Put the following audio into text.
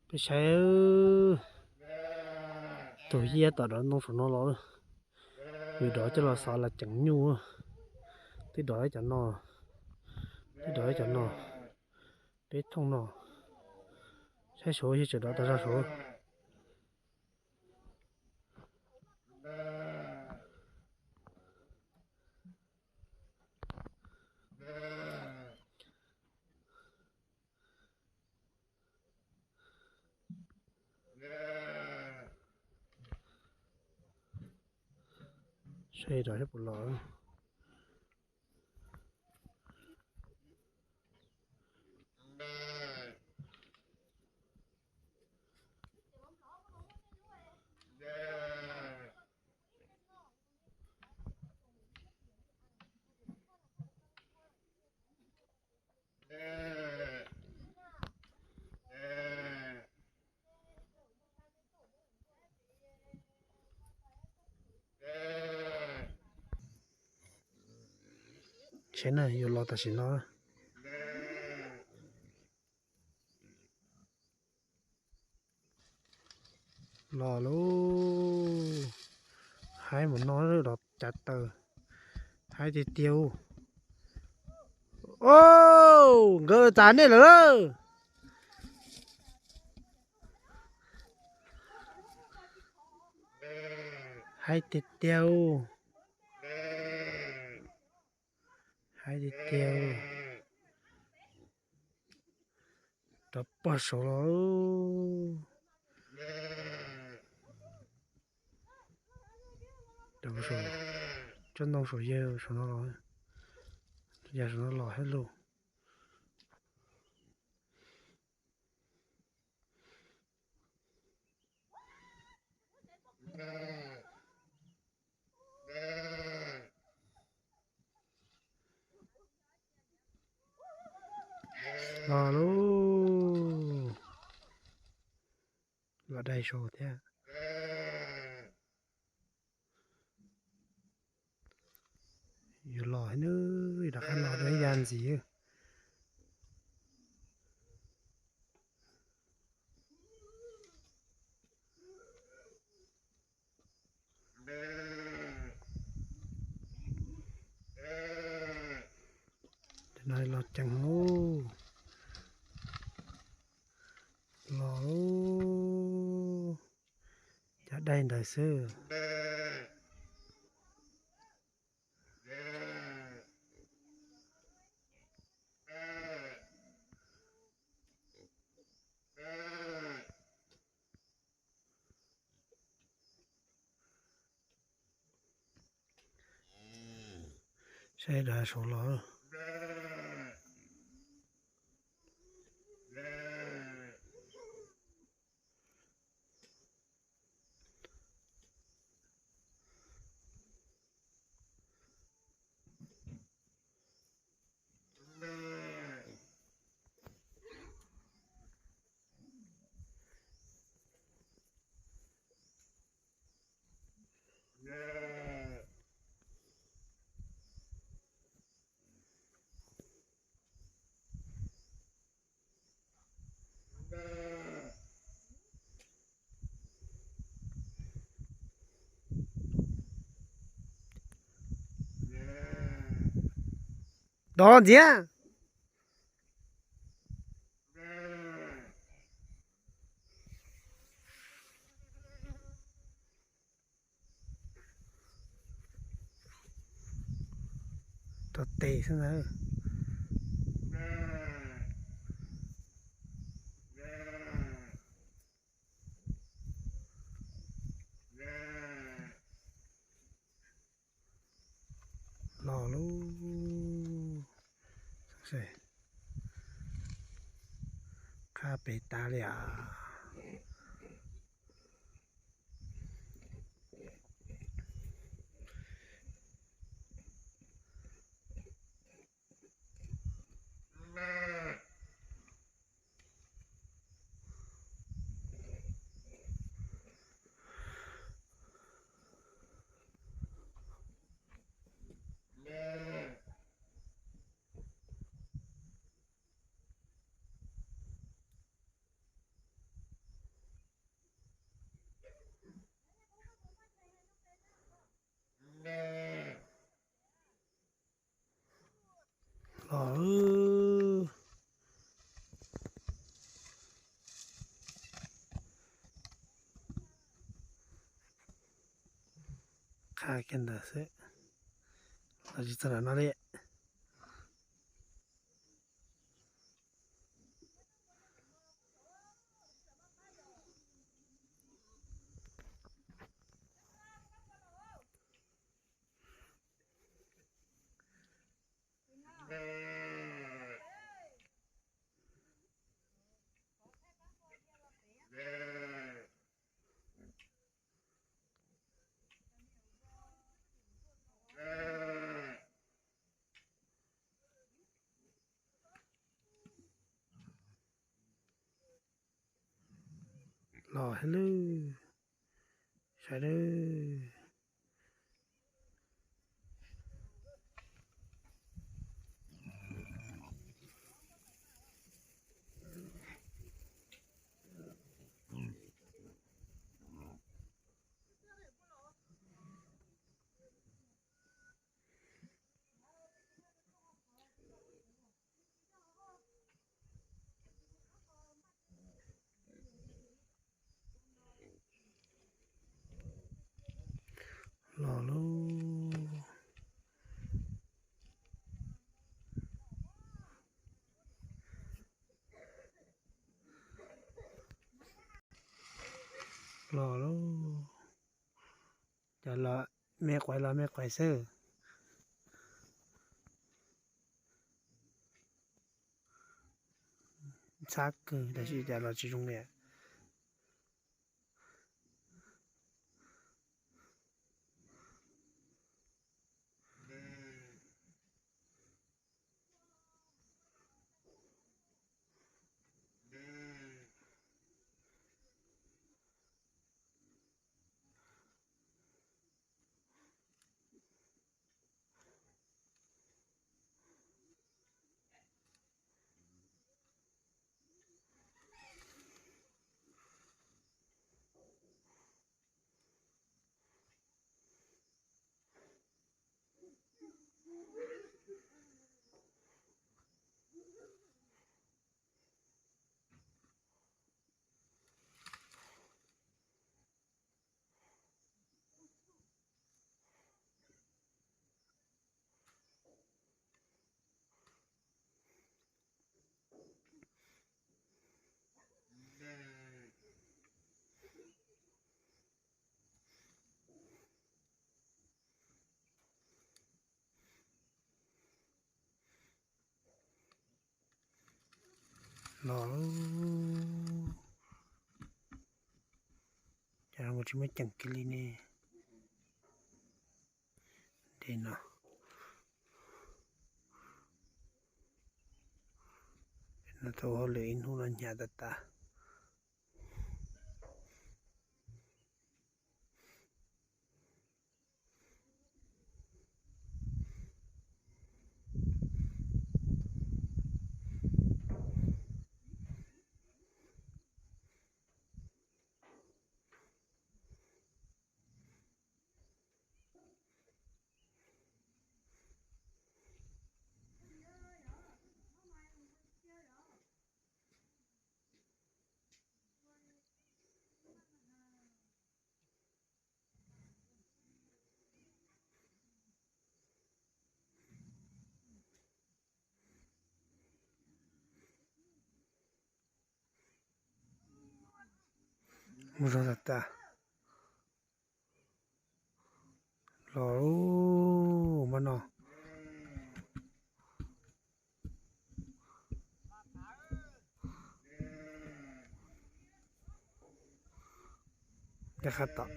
Peb saib, tus yaj tom dov ntoo saum no los, yus dov coj los xov los ceev nyuj. Twb dov cov no, twb dov cov no, peb thooj no. Saib saud yog tseem dov tau zog saud. Saib dov saib puas los. Saib na, yuav los tam sim no. Los lauj. Haib mus no los cav taws. Haib tiag tiag. Au, nkawd txav nej lawm lauj. Haib tiag tiag. Haib tiag tiag. Rov pog saud los. Rov pog saud, tsob ntoo saum yawg saum no los, yawg saum no los hab lug. Los lauj. Los dai saud thiab. Yuav los nws rov qab los rau ib ya ntxiv. Cov no los ceev lauj. Los lauj. Cov dai ntawd xwb. Saib dov saud los. Dov ntxiv. Rau tes xwb ntag. Los lauj. Qhab pem tas li as. Los, qha kiag ntawd xwb, los tsis txog ntawm no li. Los thiab lawm, saib nawb. Los lauj. Los lauj. Cov los me quav los me quav xwb. Ntxhab kawg tab sis cas los tsis zoo li. Los, cov no kuj tsis muaj ceem kiag li ne. Dej no, no tau hauj lwm ib hnub no hnyav tas tas. Mus zog tas tas. Los, mas no. Caj qab tom.